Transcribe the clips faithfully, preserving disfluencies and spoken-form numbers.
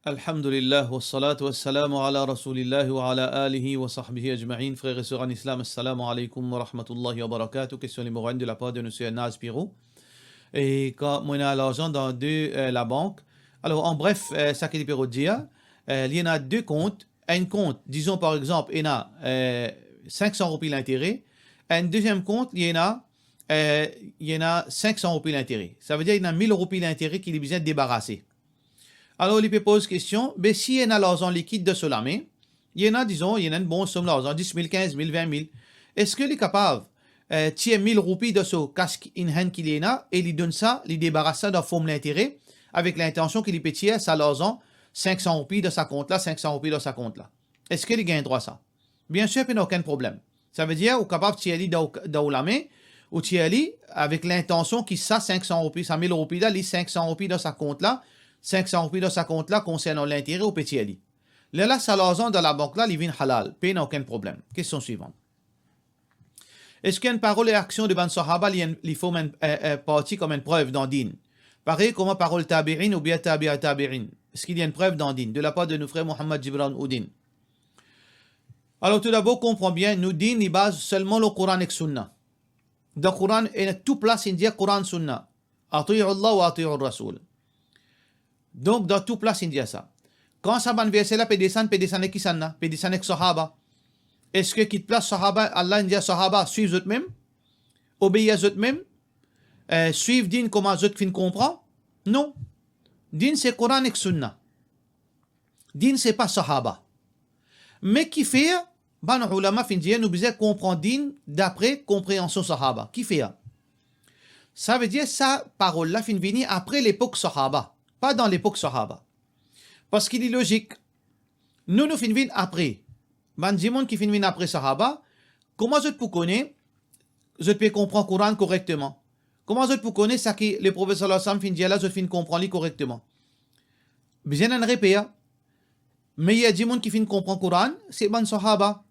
Alhamdulillah, wassalatu wassalamu ala Rasoulillah wa ala alihi wa sahbihi ajmain. Frer e ser an Islam, assalamu alaykum wa rahmatullahi wa barakatuh. Kestion nimero enn de lapar de nou ser Naz Piro. E kan mo ena larzan dan de, eh, labank. Alor, an bref, eh, sa ki li pe rod dir, eh, li ena de kont. Enn kont, dizon par exanp, ena, eh, sink san roupi lintere. Enn deziem kont, li ena, eh, li ena sink san roupi lintere. Savedir, li ena mil roupi lintere ki li bizin debarase. Alor, li pe poz kestion, be si ena larzan likid dan so lame, li ena, dizon, li ena enn bon som larzan, dis mil, kinz mil, vin mil, eski li kapav, eh, tir mil roupi dan so cash in hand ki li ena e li donn sa, li debaras sa dan form lintere, avek lintansion ki li pe tir sa larzan, sink san roupi dan sa kont la, sink san roupi dan sa kont la? Eski li gagn drwa sa? Biensir, pena okenn problem. Savedir, ou kapav tir li dan ou, dan ou lame, ou tir li avek lintansion ki sa sink san roupi, sa mil roupi la, li sink san roupi dan sa kont la, sink san roupi dan sa kont la, konsernan lintere, ou pe tir li. Lerla sa larzan dan labank la, li vinn halal, pena okenn problem. Kestion swivan. Eski enn parol e aksion de bann sahaba, li enn, li form enn, eh, eh, parti kom enn prev dan din? Parey kouma parol tabiin oubien tabi'a tabiin. Eski li enn prev dan din, de lapar de nou frer Mohammad Jibran Oudin? Alor, toudabor, konpran bien, nou din li baz selman lor Koran ek Sunna. Dan Koran, ena tou plas inn dir Koran, Sunna. Atiu Allah wa atiu Rasoul. Donk, dan tou plas inn dir sa. Kan sa bann verse la pe desann, pe desann ek kisannla? Pe desann ek sahaba. Eski kit plas sahaba, Allah inn dir sahaba, swiv zot mem, obeir zot mem, eh, swiv din kouma zot finn konpran? Non. Din se Koran ek Sunna. Din se pa sahaba. Me kifer bann oulama finn dir nou bizin konpran din dapre konpreansion sahaba? Kifer? Savedir sa parol la finn vini apre lepok sahaba, pa dan lepok sahaba. Parski li lozik, nou, nou finn vinn apre. Bann dimoun ki finn vinn apre sahaba, kouma zot pou kone zot pe konpran Koran korekteman? Kouma zot pou kone seki Leprofet sallallahu alayhi wa sallam finn dir la, zot finn konpran li korekteman? Bizin enn reper. Meyer dimoun ki finn konpran Koran, se bann sahaba.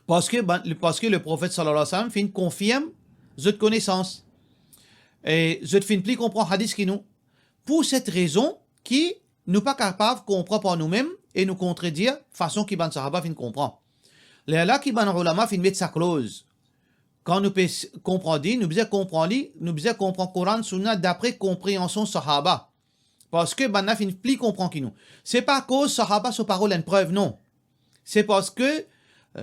Parski bann, parski Leprofet sallallahu alayhi wa sallam finn konfirm zot konesans. E zot finn pli konpran hadis ki nou. Pou set rezon ki nou pa kapav konpran par noumem e nou kontredir fason ki bann sahaba finn konpran. Lerla ki bann oulama finn met sa kloz. Kan nou pe s-, konpran din, nou bizin konpran li, nou bizin konpran Koran, Sunna dapre konpreansion sahaba. Parski bannla finn pli konpran ki nou. Se pa akoz sahaba so parol enn prev, non. Se parski, eh,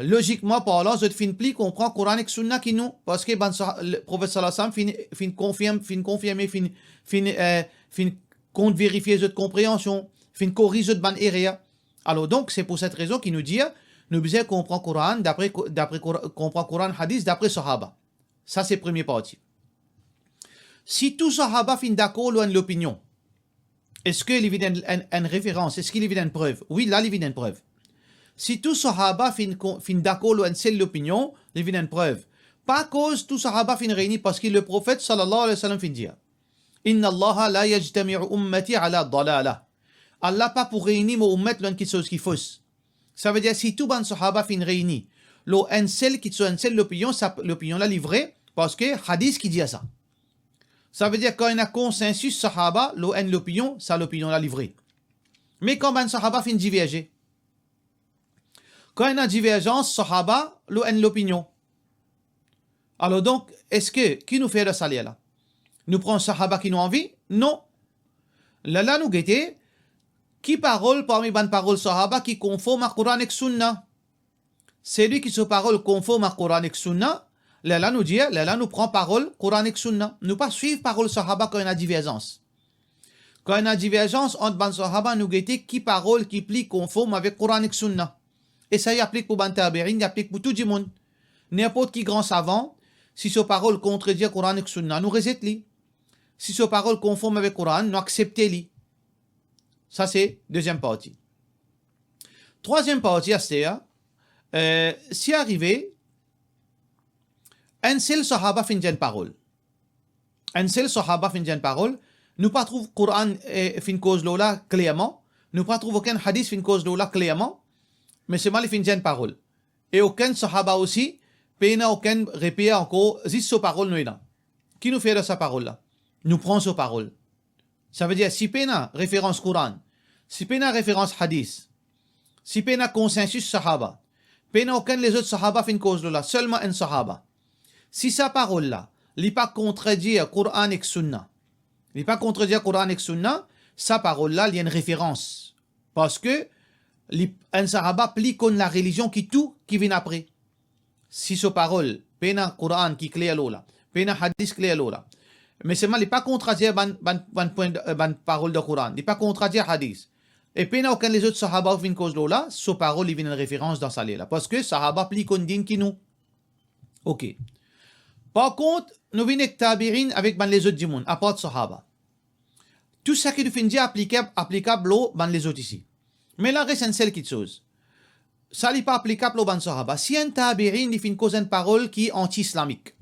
lozikman parlan, zot finn pli konpran Koran ek Sunna ki nou. Parski bann sa-, Leprofet sallallahu alayhi wa sallam finn, finn konfirm, finn konfirme, finn, finn, eh, finn kont verifie zot konpreansion, finn koriz zot bann erer. Alor donk, se pou set rezon ki nou dir, nou bizin konpran Koran dapre ko-, dapre Kor-, konpran Koran, hadis dapre sahaba. Sa se premie parti. Si tou sahaba finn dakor lor enn lopinion, eski li vinn enn, enn, enn referans? Eski li vinn enn prev? Wi, la li vinn enn prev. Si tou sahaba finn kon-, finn dakor lor enn sel lopinion, li vinn enn prev. Pa akoz tou sahaba finn reyni, parski Leprofet sallallahu alayhi wa sallam finn dir, "Inna Allaha la yajtami'u ummati ala dalala." Allah pa pou reyni mo oumet lor enn kiksoz ki fos. Savedir si tou bann sahaba finn reyni lor enn sel, ki so enn sel lopinion, sa lopinion la li vre, parski hadis ki dir sa. Savedir kan ena konsensis sahaba lor enn lopinion, sa lopinion la li vre. Me kan bann sahaba finn diverze, kan ena diverzans sahaba lor enn lopinion, alor donk, eski, ki nou fer dan sa ler la? Nou pran sahaba ki nou anvi? Non. Lerla nou gete ki parol parmi bann parol sahaba ki konform a Koran ek Sunna. Selwi ki so parol konform a Koran ek Sunna, lerla nou dir, lerla nou pran parol Koran ek Sunna. Nou pa swiv parol sahaba kan ena diverzans. Kan ena diverzans ant bann sahaba, nou gete ki parol ki pli konform avek Koran ek Sunna. E sa li aplik pou bann tabiin, li aplik pou tou dimoun. Ninport ki gran savan, si so parol kontredir Koran ek Sunna, nou rezet li. Si so parol konform avek Koran, nou aksepte li. Sa se deziem parti. Trwaziem parti, aster, eh, si arive enn sel sahaba finn dir enn parol, enn sel sahaba finn dir enn parol, nou pa trouv Koran, eh, finn koz lor la klerman, nou pa trouv okenn hadis finn koz lor la klerman, me selman li finn dir enn parol. E okenn sahaba osi pena okenn reper ankor, zis so parol nou ena. Ki nou fer dan sa parol la? Nou pran so parol. Savedir si pena referans Koran, si pena referans hadis, si pena konsensis sahaba, pena okenn lezot sahaba finn koz lor la, selman enn sahaba, si sa parol la, li pa kontradir Koran ek Sunna, li pa kontradir Koran ek Sunna, sa parol la, li enn referans. Parski li, enn sahaba pli konn larelizion ki tou ki vinn apre. Si so parol, pena Koran ki kler lor la, pena hadis kler lor la, me selman li pa kontradir bann, bann, bann pwin, bann parol dan Koran, li pa kontradir hadis, e pena okenn lezot sahaba finn koz lor la, so parol li vinn enn referans dan sa ler la, parski sahaba pli konn din ki nou. Ok. Par kont, nou vinn ek tabiin avek bann lezot dimoun, apar sahaba. Tou seki nou finn dir aplikab, aplikab lor bann lezot isi. Me la res enn sel kitsoz. Sa li pa aplikab lor bann sahaba. Si enn tabiin, li finn koz enn parol ki anti-islamik,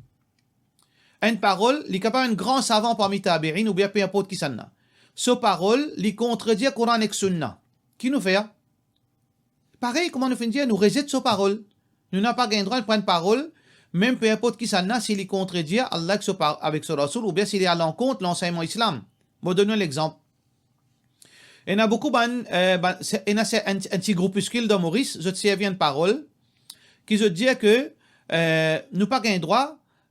enn parol, li kapav enn gran savan parmi tabiin oubien pe inport kisannla, so parol, li kontradir Koran ek Sunna, ki nou fer? Parey kouma nou finn dir, nou rezet so parol. Nou napa gagn drwa pran parol, mem pe inport kisannla, si li kontradir Allah ek so par-, avek so Rasoul, oubien si li alankont lansegnman Islam. Mo donn nou enn lexanp. Ena boukou bann, eh, bann, se, ena se, enn, enn ti groupiskil dan Moris, zot servi enn parol ki zot dir ke, eh, nou pa gagn drwa,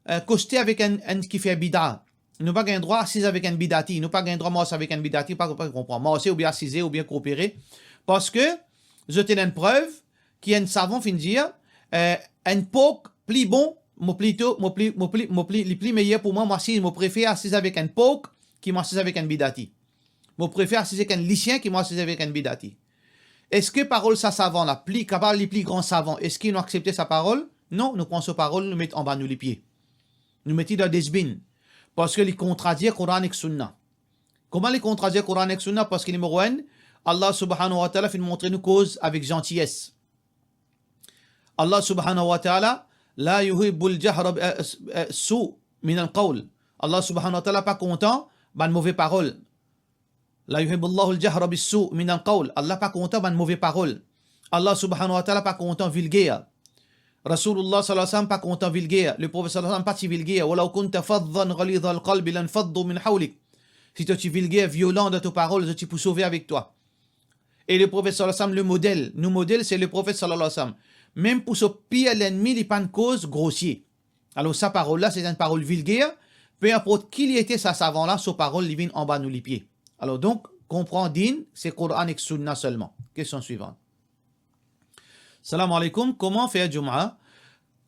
eh, koste avek enn, enn ki fer bida. Nou pa gagn drwa asiz avek enn bidati, nou pa gagn drwa mars avek enn bidati, pa, pa konpran, marse oubien asize oubien koupere, parski zot ena enn prev ki enn savan finn dir, eh, enn pork pli bon, mo plito, mo pli, mo pli, mo pli, li pli meyer pou mwa, mo asiz, mo prefer asiz avek enn pork ki mo asiz avek enn bidati. Mo prefer asiz ek enn lisien ki mo asiz avek enn bidati. Eski parol sa savan la, pli kapav li pli gran savan, eski nou aksepte sa parol? Non, nou pran so parol, nou met anba nou lipie. Nou met li dan desbin. Parski li kontradir Koran ek Sunna. Kouma li kontradir Koran ek Sunna? Parski nimero enn, Allah subhanahu wa ta'ala finn montre nou koz avek zantiyes. Allah subhanahu wa ta'ala, la yuhibbul jahra bi, eh, eh, su minal qawl. Allah subhanahu wa ta'ala pa kontan bann move parol. La yuhibbullahu al-jahra bis-su minal qawl. Allah pa kontan bann move parol. Allah subhanahu wa ta'ala pa kontan vilger. Rasoulullah sallallahu alayhi wa sallam pa kontan vilger. Leprofet sallallahu alayhi wa sallam pa ti vilger. Walaw kunta fazzan ghalizal qalbi lanfaddu min hawlik. Si to ti vilger, violan dan to parol, zot ti pou sove avek twa. E Leprofet sallallahu alayhi wa sallam, lemodel, nou model se Leprofet sallallahu alayhi wa sallam. Mem pou so pir lennmi, li pa'nn koz grosie. Alor sa parol la, se enn parol vilger, pe inport ki li ete sa savan la, so parol li vinn anba nou lipie. Alor donk, konpran din, se Koran ek Sunna selman. Kestion swivan. Salam aleykoum, kouma fer Jumaa?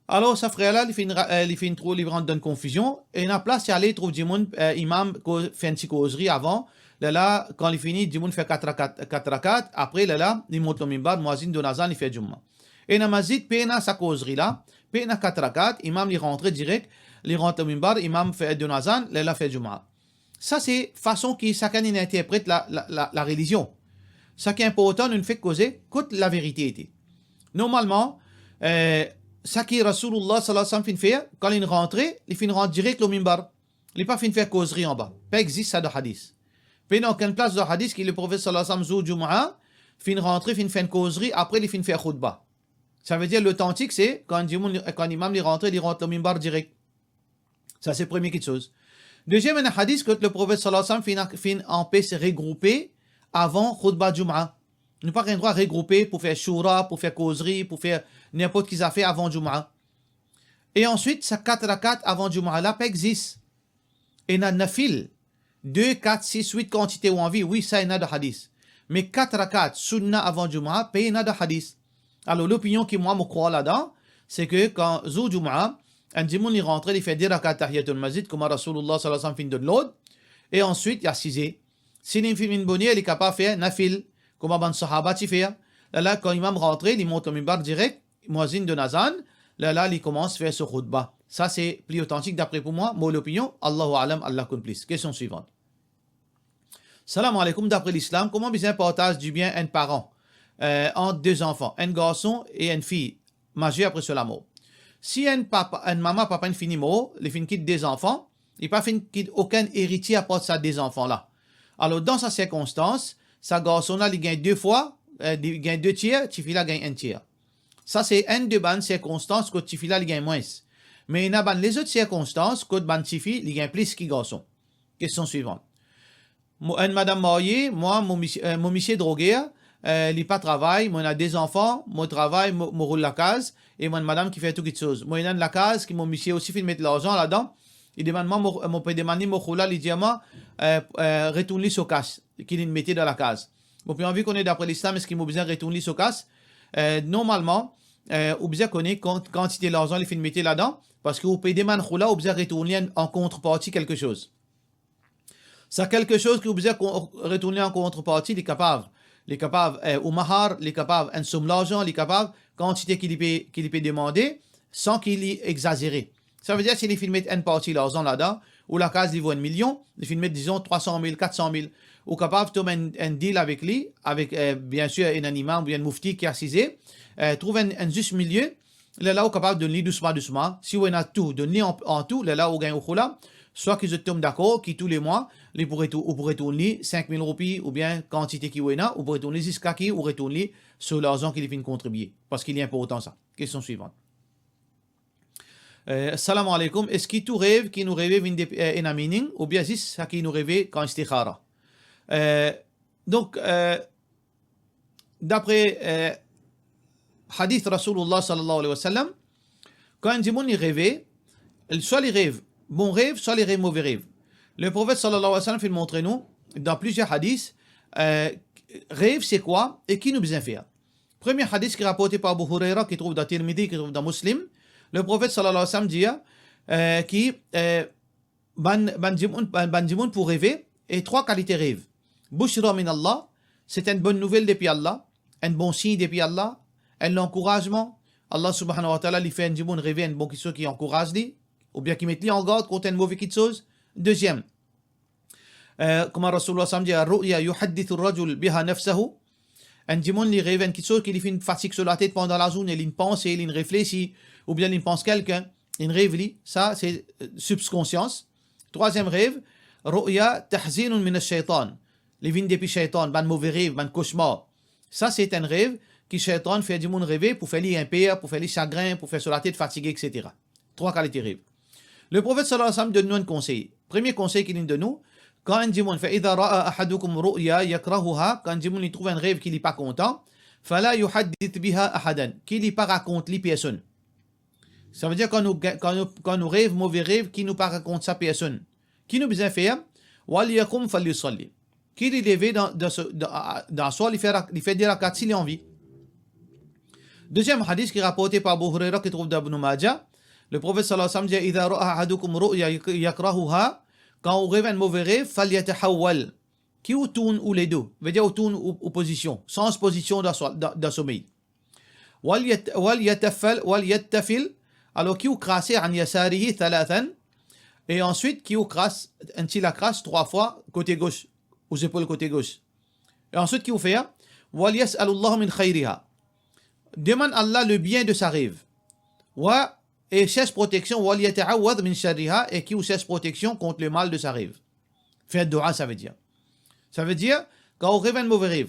Alor sa frer la, li finn ra-, eh, li finn trouv, li rant dan konfizion, e ena plas li ale trouv dimoun, eh, imam ko-, fer enn ti kozri avan, lerla, kan li fini, dimoun fer kat rakat, kat rakat, apre lerla, li mont lor minbar, mouazin donn azan, li fer Jumaa. Ena masjid, pena sa kozri la, pena kat rakat, imam li rantre direk, li rant lor minbar, imam fer donn azan, lerla fer Jumaa. Sa se fason ki sakenn inn interpret la, la, la, larelizion. Sa ki inportan, nou fek koze kot laverite ete. Normalman, eh, sa ki Rasoulullah sallallahu alayhi wa sallam finn fer, kan linn rantre, li finn rant direk lor minbar. Li pa finn fer kozri anba. Pa exis sa dan hadis. Pena okenn plas dan hadis ki Leprofet sallallahu alayhi wa sallam zour Jumaa, finn rantre, finn fer enn kozri, apre li finn fer khoutba. Savedir lotantik se, kan dimoun, kan imam li rantre, li rant lor minbar direk. Sa se premie kitsoz. Deziem, ena hadis kot Leprofet sallallahu alayhi wa sallam finn, finn anpes regroupe avan khoutba Jumaa. Nou pa gagn drwa regroupe pou fer shoura, pou fer kozri, pou fer ninport ki zafer avan Jumaa. E answit, sa kat rakat avan Jumaa la pa exis. Ena nafil, de, kat, sis, wit, kantite ou anvi, wi, sa ena dan hadis. Me kat rakat sunna avan Jumaa, pena dan hadis. Alor, lopinion ki mwa mo krwar ladan, se ke kan zour Jumaa, enn dimoun li rantre, li fer de rakat tahiyatul masjid, kouma Rasoulullah sallallahu alayhi wa sallam finn donn lord, e answit, li asize. Si li finn vinn boner, li kapav fer nafil, kouma bann sahaba ti fer. Lerla, kan imam rantre, li mont lor minbar direk, mouazin donn azan, lerla li koumans fer so khoutba. Sa se pli otantik dapre pou mwa, mo lopinion, Allahu a'lam, Allah konn plis. Kestion swivan. Salam aleykoum, dapre lislam, kouma bizin partaz dibien enn paran, eh, ant de zanfan, enn garson e enn fiy, mazer apre so lamor? Si enn papa, enn mama, papa inn fini mor, li finn kit de zanfan, li pa finn kit okenn eritie apar sa de zanfan la. Alor, dan sa sirkonstans, sa garson la, li gagn de fwa, eh, li gagn de tier, tifi la gagn enn tier. Sa se enn de bann sirkonstans kot tifi la, li gagn mwins. Me ena bann lezot sirkonstans kot bann tifi, li gagn plis ki garson. Kestion swivan. mo, enn madam marye, mwa, mo misie, eh, mo misie droger, eh, li pa travay, mo ena de zanfan, mo travay, mo, mo roul lakaz, e mo enn madam ki fer tou kitsoz. Mo ena enn lakaz ki mo misie osi finn met larzan ladan, li demann mwa, mo, mo pe demann li mo khoula, li dir mwa, eh, eh, retourn li so kas ki linn mete dan lakaz. Mo pe anvi kone dapre Lislam, eski mo bizin retourn li so kas? Eh, normalman, eh, ou bizin kone kan-, kantite larzan li finn mete ladan, parski ou pe demann khoula, ou bizin retourn li an, an kontreparti kelke soz. Sa kelke soz ki ou bizin kon-, retourn li an kontreparti, li kapav, li kapav, eh, ou mahar, li kapav enn som larzan, li kapav kantite ki li pe, ki li pe demande, san ki li egzazere. Savedir, si li finn met enn parti larzan ladan, ou lakaz li vo enn milion, li finn met, dizon, trwa san mil, kat san mil, ou kapav tom enn, enn deal avek li, avek, eh, biensir, enn imam oubien enn moufti ki asize, eh, trouv enn, enn zis milie, lerla ou kapav donn li dousman, dousman. Si ou ena tou, donn li an, an tou, lerla ou gagn ou khoula, swa ki zot tom dakor, ki toulemwa, li pou retou-, ou pou retourn li sink mil roupi, oubien kantite ki ou ena, ou pou retourn li ziska ki ou retourn li so larzan ki li finn kontribie, parski li inportan sa. Kestion swivan. Eh, salam aleykoum. Eski tou rev ki nou reve vinn depi, eh, ena meaning, oubien zis sa ki nou reve kan istikhara? Eh, donk, eh, dapre, eh, hadith Rasoulillah sallallahu alayhi wa sallam, kan enn dimoun li reve, swa li rev bon rev, swa li rev move rev. Leprofet sallallahu alayhi wa sallam finn montre nou, dan plizier hadith, eh, rev se kwa e ki nou bizin fer. Premie hadith ki raporte par Abu Huraira, ki trouv dan Tirmidhi, ki trouv dan Muslim, Leprofet sallallahu alayhi wa sallam dir, eh, ki, eh, bann, bann dimoun, bann, bann dimoun pou reve, e trwa kalite rev. Bushra min Allah, se enn bonn nouvel depi Allah, enn bon sign depi Allah, enn lankourazman. Allah subhanahu wa ta'ala, li fer enn dimoun reve enn bon kitsoz ki ankouraz li, oubien ki met li an gard kont enn move kitsoz. Deziem, eh, kouma Rasoulillah sallam dir, "Ar-ru'ya yuhaddithu ar-rajul biha nafsahu." Enn dimoun li rev enn kitsoz ki li finn fatig so latet pandan lazourne, linn panse, linn reflesi, oubien linn pans kelkenn, linn rev li, sa se, eh, sibkonsians. Trwaziem rev, "Ru'ya tahzinun min ash-shaytan." Li vinn depi shaytan, bann move rev, bann kosmar. Sa se enn rev ki shaytan fer dimoun reve pou fer li inper, pou fer li sagrin, pou fer so latet fatige, et cetera. Trwa kalite rev. Leprofet sallallahu alayhi wa sallam donn nou enn konsey. Premie konsey ki linn donn nou, kan enn dimoun, "Fa idha ra'a ahadukum ru'ya yakrahuha", kan enn dimoun li trouv enn rev ki li pa kontan, "fala yuhaddith biha ahadan", ki li pa rakont li personn. Savedir kan nou, kan nou, kan nou rev move rev, ki nou pa rakont sa personn. Ki nou bizin fer? "Wal yakum falyusalli." Ki li leve dan, dan so, dan, a, a, dan aswar, li fer rak-, li fer de rakat si li anvi. Deziem hadith ki raporte par Abu Huraira, ki trouv dan Ibn Majah, Leprofet sallallahu alayhi wa sallam dir, "Idha ra'a ahadukum ru'ya yak-, yakrahuha", kan ou rev enn move rev, "falyatahawwal", ki ou tourn ou ledo, vedir ou tourn ou, ou pozision, sanz pozision dan swa-, dan, dan somey. "Wal yat-, wal yatafal, wal yatafil", alor ki ou krase, "an yasarihi thalathan", e answit ki ou kras enn ti lakras trwa fwa kote gos, ou zepol kote gos. E answit ki ou fer? "Wal yas'alullah min khayriha". Demann Allah le bien de sa rev. Wa, e sers proteksion, "wal yata'awwadh min sharriha", e ki ou sers proteksion kont le mal de sa rev. Fer doua, savedir. Savedir, kan ou rev enn move rev,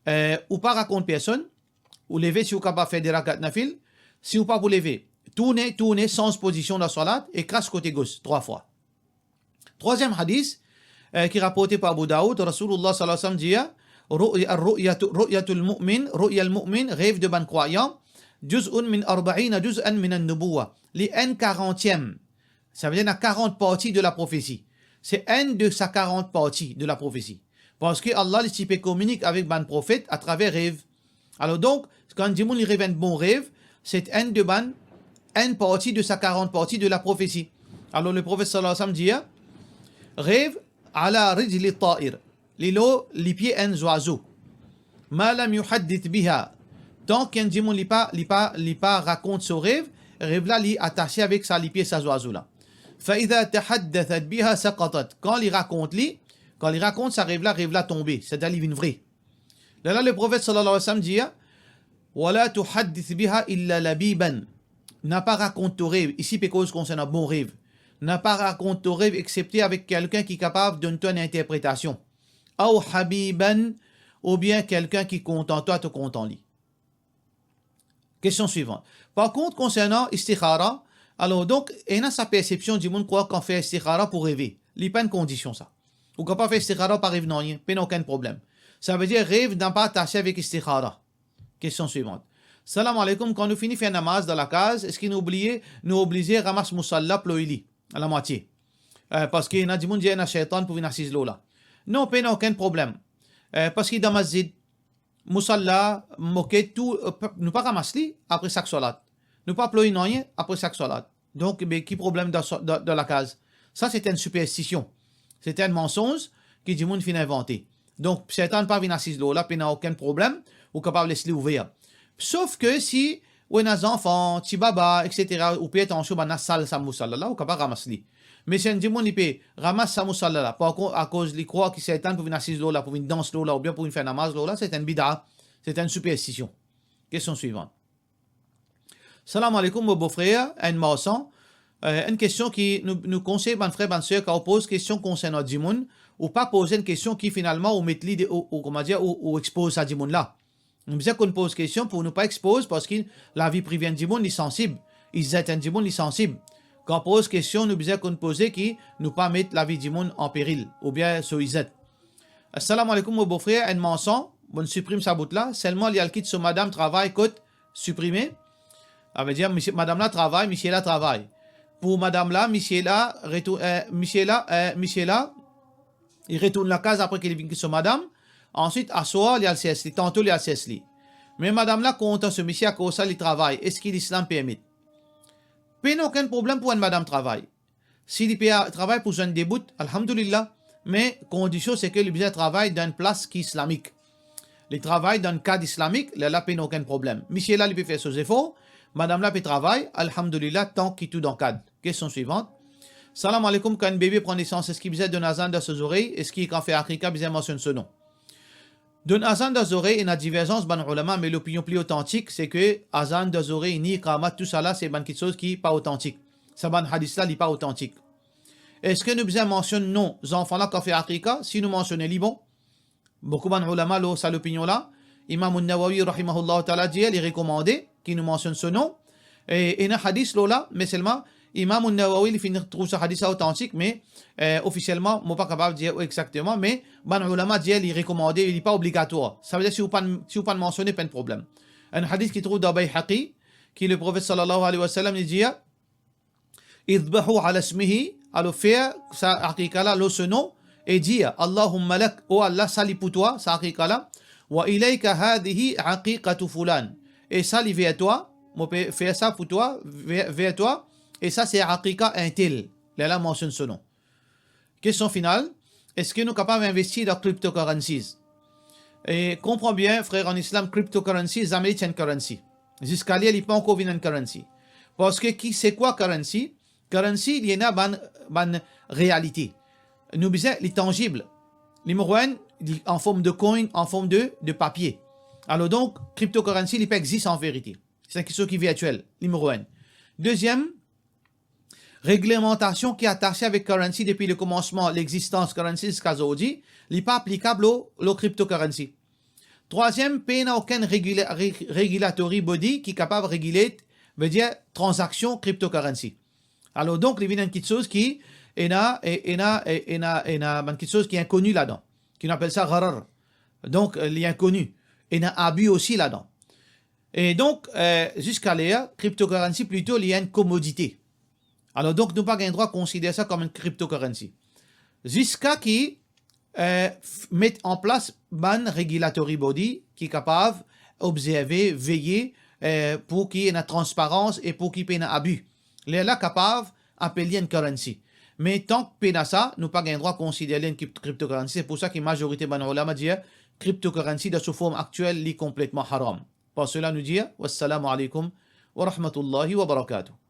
eh, ou pa rakont personn, ou leve si ou kapav fer de rakat nafil, si ou pa pou leve, tourne, tourne, sanz pozision dan swalat e kras kote gos trwa fwa. Trwaziem hadith, eh, ki raporte par Abu Daoud, Rasoulillah sallallahu alayhi wa sallam dir, "Ru'ya, ar-ru'yatu, ru'yatul mu'min, ru'yal mu'min", rev de bann krwayan, "juz'un min arba'ina juz'an minan nubuwwa", li enn karantiem. Savedir ena karant parti de laprofesi. Se enn de sa karant parti de laprofesi. Parski Allah, li ti pe kominik avek bann profet atraver rev. Alor donk, kan dimoun li rev enn bon rev, se enn de bann, enn parti de sa karant parti de laprofesi. Alor Leprofet sallallahu alayhi wa sallam dir, rev ala rijli ta'ir, li lor lipie enn zwazo. Ma lam yuhaddith biha, tan ki enn dimoun li pa, li pa, li pa rakont so rev, rev la li atase avek sa lipie sa zwazo la. Fa idha tahaddathat biha saqatat, kan li rakont li, kan li rakont sa rev la, rev la tonbe, setadir li vinn vre. Lerla Leprofet sallallahu alayhi wa sallam dir, "Wala tuhaddith biha illa labiban." Napa rakont to rev, isi pe koz konsernan bon rev. Napa rakont to rev exepte avek kelkenn ki kapav donn twa enn interpretasion. Aw habiban, oubien kelkenn ki kontan twa, to kontan li. Kestion swivan. Par kont, konsernan istikhara, alor donk, ena sa persepsion dimoun krwar kan fer istikhara pou reve. Li pa enn kondision sa. Ou kapav fer istikhara, pa rev nanye, pena okenn problem. Savedir rev napa atase avek istikhara. Kestion swivant. Salam aleykoum, kan nou fini fer namaz dan lakaz, eski nou obliye, nou oblize ramas mousalla, ploy li lamwatie? Eh, parski ena dimoun dir ena seytann pou vinn asiz lor la. Non, pena okenn problem. Eh, parski dan masjid, mousalla, moket, tou, eh, pa, nou pa ramas li apre sak swalat. Nou pa ploy nanye apre sak swalat. Donk, be, ki problem dan so-, dan, dan lakaz? Sa, se enn siperstision. Se enn mansonz ki dimoun finn invante. Donk, seytann pa vinn asiz lor la, pena okenn problem, ou kapav les li ouver. Sof ke si ou ena zanfan, ti baba, et cetera, ou pe atansion, bann la sal sa mousalla la, ou kapav ramas li. Me si enn dimoun, li pe ramas sa mousalla la, par kont, akoz li krwar ki seytann pou vinn asiz lor la, pou vinn dans lor la, oubien pou vinn fer namaz lor la, se enn bida, se enn siperstision. Kestion swivant. Salam aleykoum, mo bofrer, enn marsan. Eh, enn kestion ki nou, nou konsey bann frer, bann ser, kan ou poz kestion konsernan dimoun, ou pa poz enn kestion ki finalman ou met li de, ou, ou, kouma dir, ou, ou expoz sa dimoun la. Nou bizin konn poz kestion pou nou pa expoz, parski lavi prive enn dimoun, li sansib, izet enn dimoun, li sansib. Kan poz kestion, nou bizin konn poze ki nou pa met lavi dimoun an peril, oubien so izet. Assalamu alaikum, mo bofrer, enn marsan, mo'nn siprim sa bout la, selman li al kit so madam travay kot siprime. Savedir, misie, madam la travay, misie la travay. Pou madam la, misie la retour, eh, misie la, eh, misie la, li retourn lakaz apre ki li vinn kit so madam. Answit, aswar, li al sers li, tanto li al sers li. Me madam la kontan so misie, akoz sa li travay. Eski lislam permet? Pena okenn problem pou enn madam travay. Si li pe a-, travay pou zwenn de bout, alhamdulillah, me kondision se ke li bizin travay dan enn plas ki islamik. Li travay dan enn kad islamik, lerla pena okenn problem. Misie la, li pe fer so zefor, madam la pe travay, alhamdulillah, tan ki tou dan kad. Kestion swivant. Salam alaikum, kan enn bebe pran nesans, eski bizin donn azan dan so zorey? Eski kan fer akika, bizin mansionn so nom? Donn azan dan zorey, ena diverzans bann oulama, me lopinion pli otantik, se ke azan dan zorey, ni iqamat, tousala, se bann kiksoz ki pa otantik. Sa bann hadis la, li pa otantik. Eski nou bizin mansionn nom zanfan la kan fer akika? Si nou mansione li, bon. Boukou bann oulama lor sa lopinion la. Imam An-Nawawi, rahimahullah taala, dir, li rekomande ki nou mansionn so nom. E, ena hadis lor la, me selman, Imam An-Nawawi, li finn trouv sa hadis la otantik, me, eh, ofisielman, mo pa kapav dir exakteman, me bann oulama dir li rekomande, li pa obligatwar. Savedir, si ou pa'nn, si ou pa'nn mansione, pena problem. Enn hadis ki trouv dan Bayhaqi, ki Leprofet sallallahu alayhi wa sallam, li dir, "Idhbahu ala ismihi", alor fer sa akika la lor so nom, e dir, "Allahumma lak", o Allah, sa li pou twa, sa akika la, "wa ilayka hadhihi aqiqatu fulan", e sa li ver twa, mo pe fer sa pou twa, ver, ver twa, e sa se akika intel, lerla mansionn so nom. Kestion final, eski nou kapav investi dan cryptocurrencies? E konpran bien, frer an islam, cryptocurrency, zame li ti enn currency. Ziska ler, li pa ankor vinn enn currency. Parski ki, se kwa currency? Currency, li ena bann, bann realite. Nou bizin, li tanzib. Nimero enn, li an form de coin, an form de, de papie. Alor donk, cryptocurrency, li pa exist an verite. Se enn kiksoz ki virtiel, nimero enn. Deziem, reglemantasion ki atase avek currency depi lekomansman lexistans currency ziska zordi, li pa aplikab lor, lor cryptocurrency. Trwaziem, pena okenn regula-, re-, regulatory body ki kapav regulate, vedir tranzaksion cryptocurrency. Alor donk, li vinn enn kiksoz ki ena, e, ena, e, ena, ena bann kiksoz ki inkoni ladan, ki nou apel sa gharar. Donk, eh, li inkoni. Ena abi osi ladan. E donk, eh, ziska ler, cryptocurrency plito li enn komodite. Alor donk, nou pa gagn drwa konsider sa kom enn cryptocurrency. Ziska ki, eh, f-, met an plas bann regulatory body ki kapav obzerve, veye, eh, pou ki ena transparans e pou ki pena abi. Lerla kapav apel li enn currency. Me tank pena sa, nou pa gagn drwa konsider li enn crypt-, cryptocurrency. Se pou sa ki mazorite bann oulama dir cryptocurrency dan so form aktiel, li konpletman haram. Par sela nou dir, wassalamu alaikum wa rahmatullahi wa barakatuh.